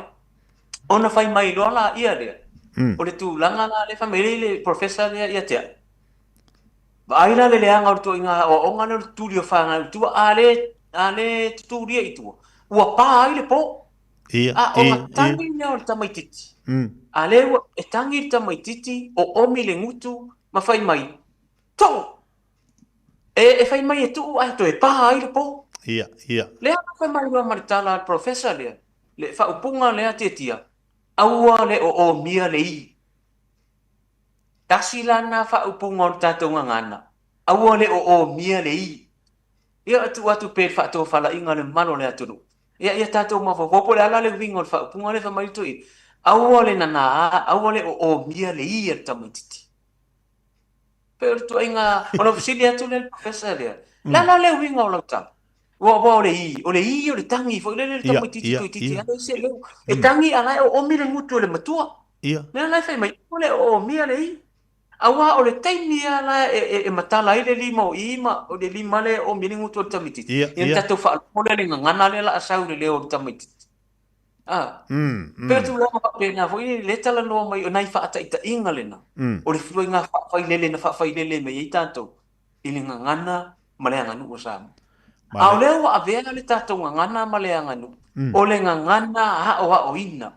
Ona fai mai loa laia lea, o le tulaga la lea e fai mai ai le professor lea ia te au, Vaai la le leaga o le ituaiga aoaoga lea o le tutuli o fanau i tua, a le, a le tutulia i tua, ua pa ai le po. Ia, A o ia, na ia. tangi lea o le tamaitiiti. A lea ua, e tangi le tamaitiiti, oomi le gutu ma fai mai, Tuu! E, e fai mai e tuu ae toe pa ai le po. Ia, ia. Lea na fai mai loa ma le tala a le professor lea, le faaupuga lea Tiatia, aua le oomia le i. Tasi la lena faaupuga o le tatou gagana, aua le oomia le i. Ia, e tuu atu pea i le faatofalaiga a le mamalu o le atunuu. Ia, ia tatou mafaufau po o le a la le uiga o le faaupuga lea fai mai le toeaina. Aua le nanā, aua le oomia le i a le tamaitiiti. Pei o le ituaiga, ona ou fesili atu lea i le professor lea, o le a la le uiga o lau tala? Aua o le i, o le i o le tagi foi lele le tamaitiiti toeitiiti lava leai se leo. E tagi a o la e oomi le gutu e le matua. Lea la e fai mai, aua le oomia le i. Aua o le taimi lava la e matala ai le lima o i ma o le lima lea e oomi ai le gutu o le tamaitiiti, ia ona tatou faalogo lea i le gagana lea o le a sau i le leo o le tamaitiiti. A, pei o tulaga faapena foi lea e talanoa mai, o nai faataitaiga lena, o le ituaiga faafailele na faafailele mai ai tatou i le gagana ma le aganuu a Samoa. A o lea ua avea le tatou gagana ma le aganuu, o le gagana aoaoina.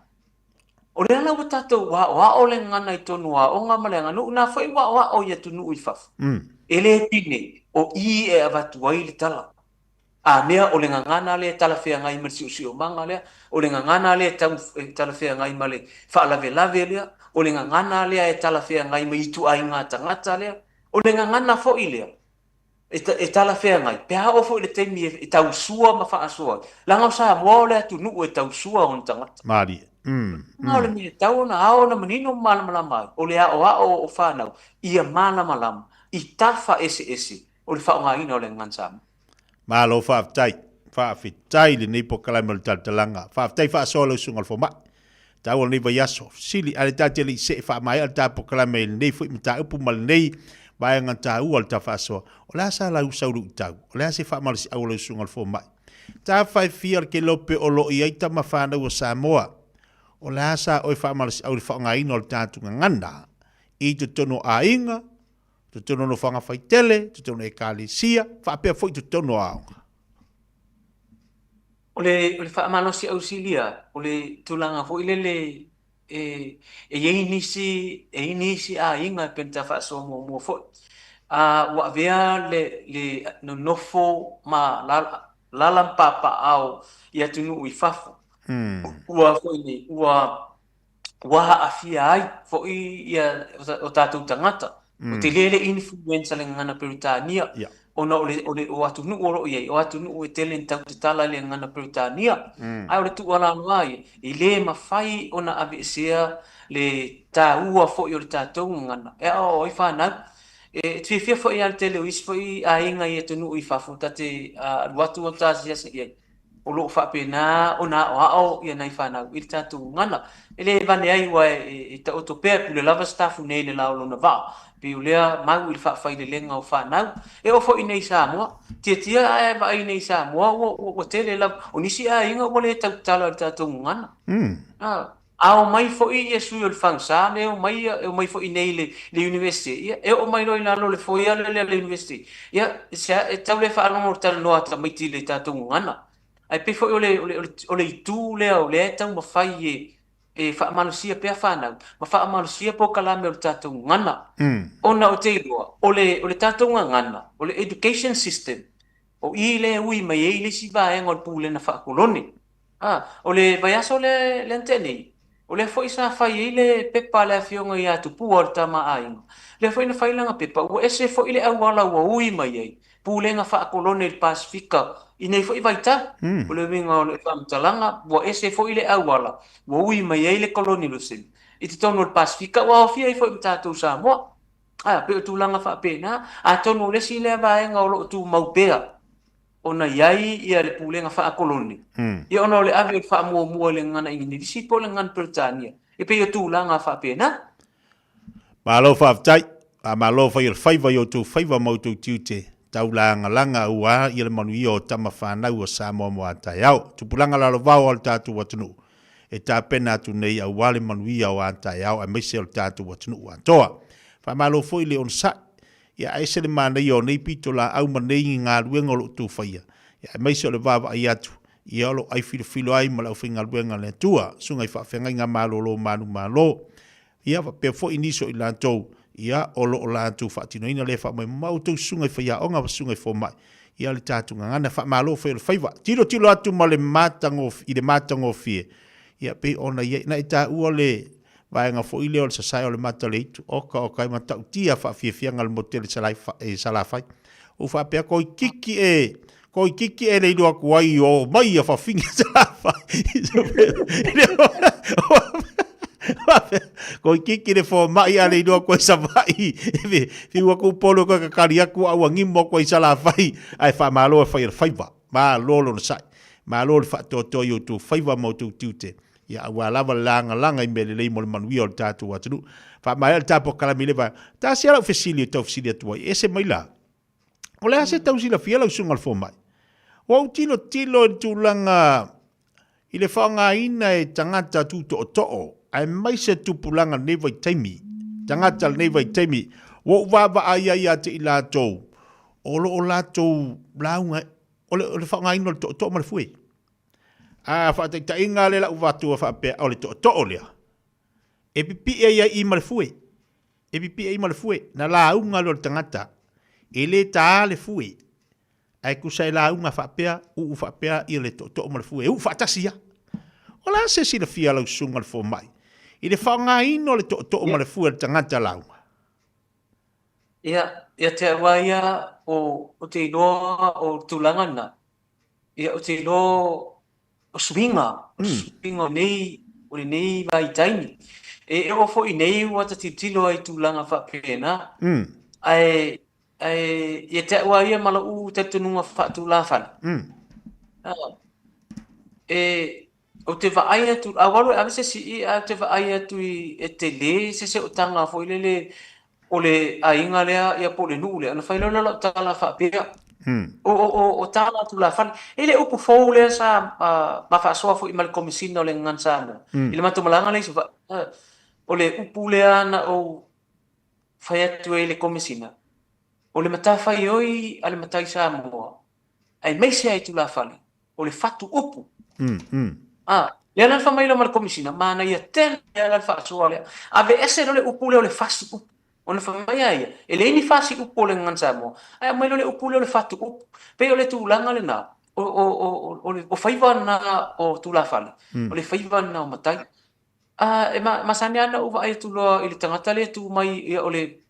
O lea la ua tatou aoao le gagana i totonu o aoga ma le aganuu, na foi ua aoao i atunuu i fafo. E le pine, o i e avatu ai le tala. A mea o le gagana lea e talafeagai ma le siosiomaga lea, o le gagana lea e talafeagai ma le faalavelave lea, o le gagana lea e talafeagai ma ituaiga tagata lea, o le gagana foi lea e talafeagai pe a oo foi i le taimi e tausua ma faasoa ai, leaga o Samoa o le atunuu e tausua ona tagata. Malie. O le mea e tatau ona ao ona manino ma malamalama ai, o le aoao o fanau ia malamalama i tafa eseese o le faaaogaina o le gagana Samoa. Malo faafetai. Faafetai i lenei polokalame o le Talatalaga. Faafetai faasoa lau Susuga i le Fomai. Taua lenei vaiaso. Fesili, a le ta te le i see faamaea le ta polokalame i lenei foi mataupu ma lenei vaega taua o le ta faasoa, o le a sa lau sau luitau? O le a se faamalosiau a lau Susuga i le Fomai? Ta faifia le kelope o lo o i ai tama fanau a Samoa. O le a sa oe faamalosiau i le faaaogaina o le tatou gagana i totonu o aiga, totonu o nofoaga faitele, totonu o ekalesia, faapea foi totonu o aoga. O le, o le faamalosi ausilia, o le tulaga foi lele e, e i ai nisi, e i ai nisi aiga e pei ona ta faasoa muamua foi, a ua avea le, le nonofo ma alaala ma papaaao i atunuu i fafo, ua foi nei, ua ua aafia ai foi ia o tatou tagata. Ua tele le influence a le gagana Peretania ona o le, o le, o atunuu o lo o i ai, o atunuu e tele ina tau tatala i le gagana Peretania. Ae o le tuualalo lava ia, e le mafai ona aveesea le taua foi o le tatou gagana e aoao ai fanau. E fiafia foi lava le tele o isi foi aiga i atunuu i fafo ta te alu atu ma ta asiasi i ai. O lo o faapena ona aoao ia nai fanau i le tatou gagana. E le vane ai aua e taoto pea, e pule lava Sitafune i le la o lona vaa. E pei o lea mau i le faafailelega o fanau. E oo foi i nei i Samoa, tiatia ae vaai nei i Samoa ua tele lava. O nisi aiga ua le tautala i le tatou gagana. A omai foi ia sui o le FAGSA lea e omai e omai foi nei i le le University, ia e oo mai loa i lalo o le foyer lea a le University, ia e tau le faalogo i le talanoa a tamaiti i le tatou gagana. Ae pei foi o le o le o le itu lea o lea e taumafai e e faamalosia pea fanau ma faamalosia polokalame o le tatou gagana. Ona ou te iloa o le o le tatou gagana, o le education system, o i lea e ui mai ai le isi vaega o le Pulega Faakolone. A, o le vaiaso lea lea na tea nei, o lea foi sa fai ai le pepa a le afioga ia Tupua o le tama a aiga. Lea foi na fai lana pepa, ua ese foi le auala ua ui mai ai, Pulega Faakolone i le Pasefika i nei foi vaitau. O le uiga o le faamatalaga, ua ese foi le auala ua ui mai ai le colonialism i totonu o le Pasefika, ua aofia ai foi ma tatou Samoa. A, pei o tulaga faapena, atonu o le isi lea vaega o lo o tumau pea ona i ai ia le pulega faakolone, ia ona o le ave o le faamuamua i le gagana Igilisi po o le gagana Peretania, e pei o tulaga faapena. Malo faafetai, faamalo fai o le faiva i outou faiva ma outou tiute taulagalaga aua ia le manuia o tama fanau a Samoa mo a taeao. Tupulaga lalovaoa o le tatou atunuu e tapena atu nei aua le manuia o a taeao aemaise o le tatou atunuu atoa. Faamalo foi le onosai Ia ae ese le manaia o nei pitolaau ma nei galuega o lo o outou faia, ia aemaise o le vaavaai atu, ia o lo o ai filofilo ai ma le aufaigaluega a le Atua, susuga i faafeagaiga malolo manumalo, ia faapea foi nisi o i latou, ia o lo o latou faatinoina lea faamoemoe ma outou susuga i faiaoga ma susuga i fomai, ia o le tatou gagana faamalo fai o le faiva. Tilotilo atu ma le matagofie, i le matagofie, ia pei ona i ai, na e taua le vaega foi lea o le sasae o le mata o le itu, oka oka e matautia faafiafiaga le motu tele i Salafai. Ua faapea, Koikiki e, koikiki e le iloa atu ai o mai ia fafine Salafai. Toeitiiti le fomai a le iloa koe Savaii, e fiu atu Upolu e toe tatali atu a ua nimo atu ai Salafai, ae faamalo e fai o le faiva. Malo le onosai. Malo le faatoatoa i outou faiva ma outou tiute, ia aua lava le lagalaga i mea lelei mo le manuia o le tatou atunuu. Faamaea le tapo kalami i le vaega. Tasi lava lau fesili e tau fesili atu ai, ese mai la. O le a se tau silafia lau susuga i le fomai? Ua ou tilotilo i le tulaga i le faaaogaina e tagata tutootoo aemaise tupulaga i lenei vaitaimi, tagata i lenei vaitaimi, ua ou vaavaai ai ia te i latou o lo o latou lauga, o le faaaogaina o le tootoo ma le fue. A faataitaiga lea la ua avatu faapea, o le tootoo lea, e pipii ai i i ma le fue. E pipii ai ma le fue. Na lauga lea o le tagata, e le ta le fue, ae tusa e lauga faapea, uu faapea ia le tootoo ma le fue, e uu faatasi lava. O le a se silafia a lau susuga i le fomai i le faaaogaina o le tootoo ma le fue a le tagata lauga? Ia, ia te au lava ia, ou te iloa o le tulaga lena, ia ou te iloa o suiga, o suiga o nei, o lenei vaitaimi. E oo foi i nei ua ta tilotilo ai i tulaga faapena, ae, ae ia te au lava ia ma lou talitonuga faatulafale, e, ou te vaai atu, a ou alu e ave se isi i, ae ou te vaai atu i, e tele se seotaga foi lele o le aiga lea ia po o le nuu lea, ona fai loa lea o lau tala faapea, o tala a tulafale. E le upu fou lea sa ma faasoa foi ma le Komesina o le Gagana Samoa i le matou malaga lea i Savaii. O le upu lea na ou fai atu ai i le Komesina, o le matafaioi a le matai Samoa, aemaise lava i tulafale, o le fatu upu. A, lea la na fai mai loa ma le Komesina, manaia tele lava le faasoa lea. Aveese loa le upu lea o le fasi upu. Ona fai mai a ia, e leai ni fasi upu o le Gagana Samoa, ae aumai loa le upu lea o le fatu upu. Pei o le tulaga lena, o faiva na o tulafale, o le faiva na o matai. A, e masani lava ona ou vaai atu loa i le tagata lea e tu mai, ia o le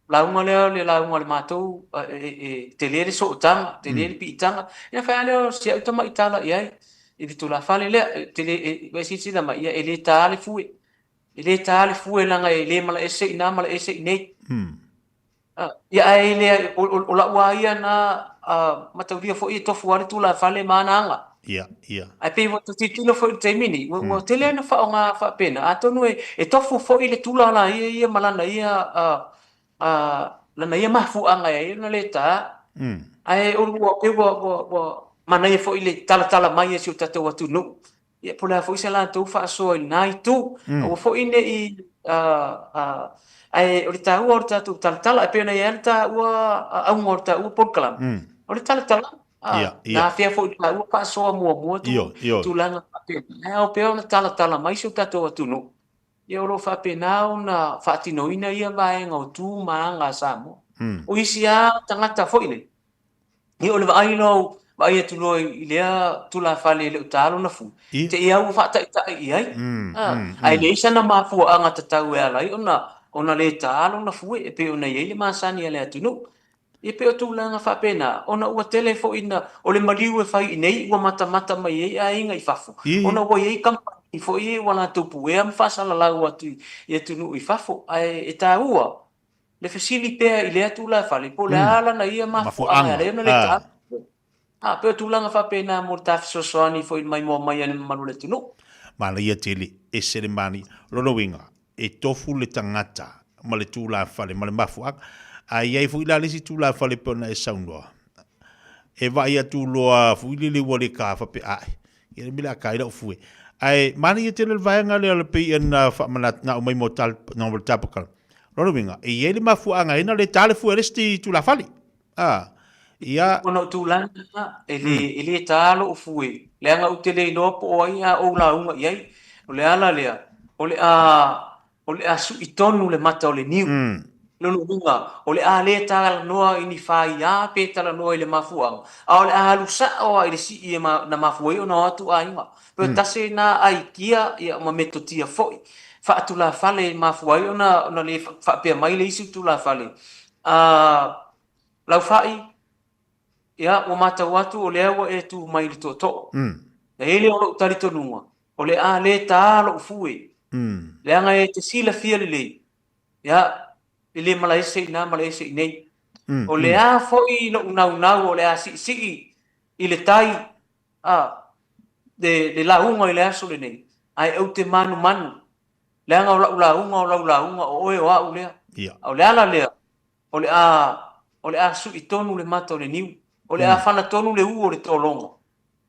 lauga lea o le lauga a le matou, e tele le sootaga, tele le piitaga. Ia fai lava lea o si au tamai tala i ai i le tulafale lea, e tele, e silasila mai, ia e le ta le fue. E le ta le fue leaga e le malaese i ina malaese i inei. Ia ae le, o lau lava ia na mataulia foi e tofu lava le tulafale ma ana aga. Ia, ia. Ae pei ua tilotilo foi i le taimi nei, ua tele ona faaaoga faapena, atonu e tofu foi le tula la ia ia ma lana ia, lana ia mafuaaga e ala ai ona le ta. Ae ua pei ua manaia foi le talatala mai e si o tatou atunuu. Ia po o le a foi sa latou faasoa i lena itu, aua foi ne i, ae o le taua o le tatou talatala, e pei ona i ai le taua auga o le taua polokalame, o le talatala, na afea foi i le taua faasoa muamua tulaga faapena, ae ao pea ona talatala mai si o tatou atunuu, ia o lo o faapena ona faatinoina ia vaega o tu ma aga a Samoa. O isi lava tagata foi nei, Ia o le vaai loa, vaai atu loa i lea tulafale e le o ta lona fue, te i lava ua faataitai i ai. Ae leai sana mafuaaga tatau e ala ai ona le ta lona fue e pei ona i ai le masani a le atunuu. Ia pei o tulaga faapena, ona ua tele foi ina, o le maliu e fai i inei ua matamata mai ai aiga i fafo, ona ua i ai kamupani foi ia ua latou puea ma faasalalau atu i atunuu i fafo. Ae e taua le fesili pea i lea tulafale, po o le a lana ia mafuaaga e ala ai ona le ta. A, pei o tulaga faapena mo le ta fesoasoani foi i le maimoa mai a le mamalu o le atunuu. Manaia tele, ese le manaia. O lona uiga, e tofu le tagata ma le tulafale ma le mafuaaga. A i ai foi la le isi tulafale e pei ona e saunoa, e vaai atu loa foi lele ua le ta faapea, ae, Ia le mea a lau fue. Ae manaia tele le vaega lea o le pei ona faamanatu na aumai mo tal na mo tapakala. Lona uiga, e i ai le mafuaaga e na le ta le fue a le isi tulafale. A, ia. Ona o tulaga na, e le, e le ta lou fue, leaga ou te le iloa po o ai a ou lauga i ai. O le ala lea, o le a o le a sui tonu le mata o le niu. Lona uiga, o le a le talanoa i ni faia pe talanoa i le mafuaaga, a o le a alu sao lava i le sii e na mafua ai ona o atu aiga. Pe o tasi lena aikia ia ma metotia foi faatulafale e mafua ai ona le faapea mai le isi tulafale, A, Laufai, ia ua matau atu o lea ua e tu mai i le tootoo. E i ai lea o lou talitonuga, o le a le ta lou fue. Leaga e te silafia lelei, ia, e le malaese i ina malaese i nei. O le a foi lou naunau o le a siisii i le tai, a, le lauga i le aso lenei, ae ou te manumanu, leaga o lau lauga o lau lauga, o oe o au lea. A o le ala lea, o le a, o le a sui tonu le mata o le niu, o le a fana tonu le u o le tologa,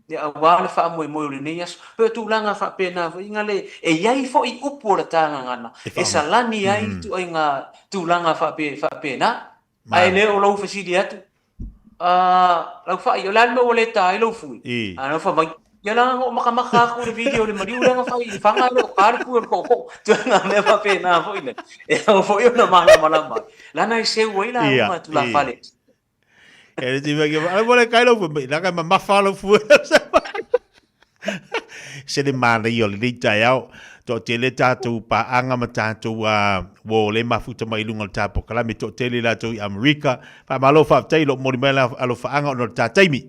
ia aua le faamoemoe o lenei aso. Pei o tulaga faapena foi le, e i ai foi upu o le ta gagana e salani ai ituaiga tulaga faapena. Ae le o lou fesili atu, Laufai, o le a le mea ua le ta ai lou fue? A lau fai mai, ia leaga na ou makamaka atu i le video i le maliu lea na fai i Lefaga e le o ta le fue o le tootoo. Ituaiga mea faapena foi lea, e ao foi ona malamalama ai, leaga e seu ai lauga a tulafale. E le tiva ke ala mo le kai lau fue mai, leaga e mamafa lau fue. Se le manaia o lenei taeao. Toatele tatou paaga ma tatou ua le mafuta mai i luga o le ta polokalame, toatele latou i Amerika. Faamalo faafetai i lou momoli mai alofaaga ona o le ta taimi.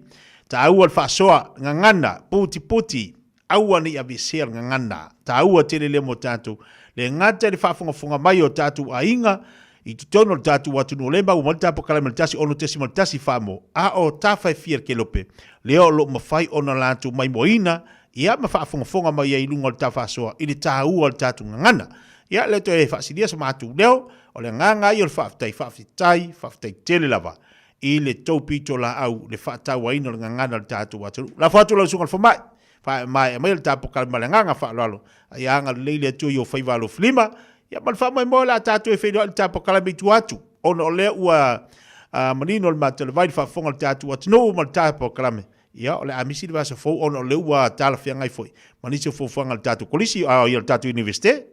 Taua le faasoa, gagana, putiputi, aua ne i aveesea le gagana. Taua tele lea mo tatou. Le gata i le faafogafoga mai o tatou aiga i totonu o le tatou atunuu o lea e maua mai le ta polokalame i le 16.1 Samoa, a o tafa e fia le kelope, lea o lo o mafai ona latou maimoaina ia ma faafogafoga mai ai i luga o le ta faasoa i le taua o le tatou gagana. Ia, lea toe faasilia so matou leo, o le agaga ia o le faafetai, faafetai, faafetai tele lava i le tou pitolaau i le faatauaina o le gagana o le tatou atunuu. Lafo atu lau Susuga i le Fomai, faamaea maia le ta polokalame ma le agaga faaaloalo, a ia agalelei le Atua i ou faiva alofilima, ia ma le faamoemoe o le a tatou e feiloai i le ta polokalame i tua atu, ona o lea ua manino le matalevai i le faafofoga a le tatou atunuu ma le ta polokalame. Ia, o le a misi le vaiaso fou ona o lea ua talafeagai foi ma nisi o fuafuaga a le tatou Kolisi, a ia le tatou Iunivesite.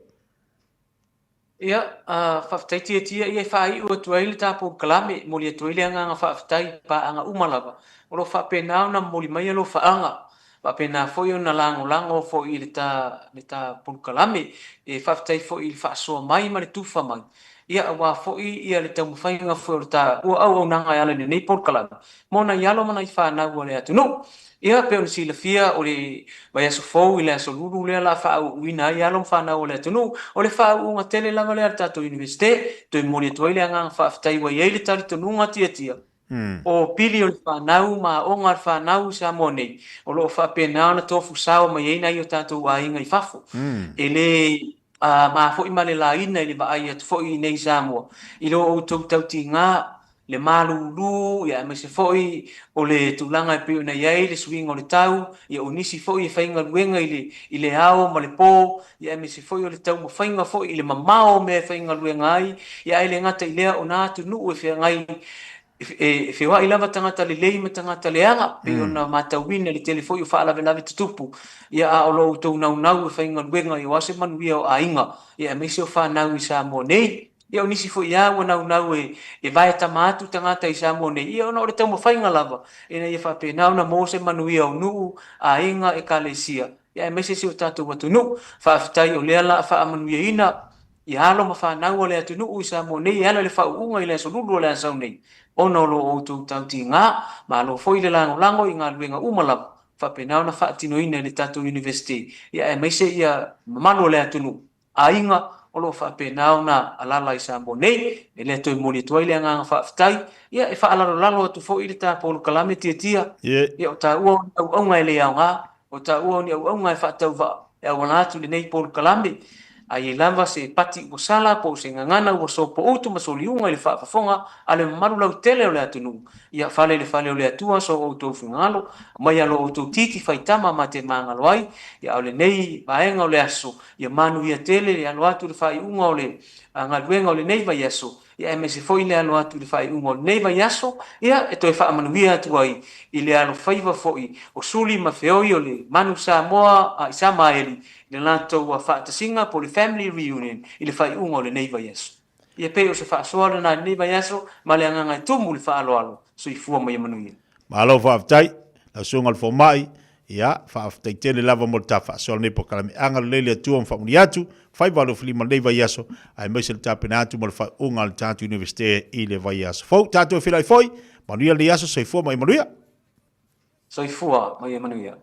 Ia, faafetai Tiatia ia e faaiu atu ai le ta polokalame, e momoli atu ai le agaga faafetai i paaga uma lava o lo o faapena ona momoli mai alofaaga, faapena foi ona lagolago foi i le ta, le ta polokalame. E faafetai foi i le faasoa mai ma le tufa mai, ia aua foi ia le taumafaiga foi o le ta auaunaga e ala i lenei polokalame mo nai alo ma nai fanau a le atunuu. Ia, pei ona silafia, o le vaiaso fou i le aso Lulu lea o le a faaauuina ai alo ma fanau a le atunuu. O le faauuga tele lava lea a le tatou Iunivesite, e toe momoli atu ai le agaga faafetai ua i ai le talitonuga tiatia, o pili o le fanau ma aoga a le fanau i Samoa nei, o lo o faapena ona tofu sao mai ai nai o tatou aiga i fafo. E le ma foi ma le laina i le vaai atu foi i nei i Samoa, i lo outou tautiga, le malulu, ia aemaise foi o le tulaga e pei ona i ai le suiga o le tau, ia o nisi foi e faigaluega i le, i le ao ma le po, ia aemaise foi o le taumafaiga foi i le mamao o mea e faigaluega ai, ia ae le gata i lea o na atunuu e feagai e feoai lava tagata lelei ma tagata leaga, pei ona matauina i le tele foi o faalavelave tutupu, ia a o lo outou naunau e faigaluega ia aua se manuia o aiga, ia aemaise o fanau i Samoa nei. Ia o nisi foi lava ua naunau e vae tama atu tagata i Samoa nei, ia ona o le taumafaiga lava ina ia faapena ona maua se manuia o nuu, aiga, ekalesia, ia aemaise si o tatou atunuu. Faafetai o lea la a faamanuiaina ia alo ma fanau a le atunuu i Samoa nei e ala i le faauuga i le Aso Lulu o le a sau nei, ona o lo outou tautiga, malo foi le lagolago i galuega uma lava faapena ona faatinoina e le tatou Iunivesite, ia aemaise ia mamalu o le atunuu. aiga o lo o faapena ona alaala i Samoa nei. E lea toe momoli atu ai le agaga faafetai, ia e faalalolalo atu foi le ta polokalame tiatia, ia o taua o ni auauna e le aoga, o taua o ni auauna e faatauvaa e auala atu i lenei polokalame. A i ai lava se pati ua sala po o se gagana ua sopoutu ma soliuga i le faafofoga a le mamalu lautele o le atunuu, ia fale i le fale o le Atua so outou finagalo, aumai lo outou titi faitama ma te magalo ai, ia a o lenei vaega o le aso, Ia manuia tele le alo atu i le faaiuga o le galuega o lenei vaiaso, ia aemaise foi le alo atu i le faaiuga o lenei vaiaso, ia e toe faamanuia atu ai i le alofaiva foi o Suli ma Feoi o le Manu Samoa a Isamaeli i le latou faatasiga po o le Family Reunion i le faaiuga o lenei vaiaso. Ia pei o se faasoa lena i lenei vaiaso ma le agaga e tumu i le faaaloalo. Soifua ma ia manuia. Malo faafetai lau susuga i le fomai, ia faafetai tele lava mo le ta faasoa lenei polokalame. Agalelei le Atua ma faamanuia atu, faiva alofilima lenei vaiaso, aemaise le tapena atu mo le faaiuga a le tatou Iunivesite i le vaiaso fou. Tatou e feiloai foi, manuia lenei aso, soifua ma ia manuia. Soifua ma ia manuia.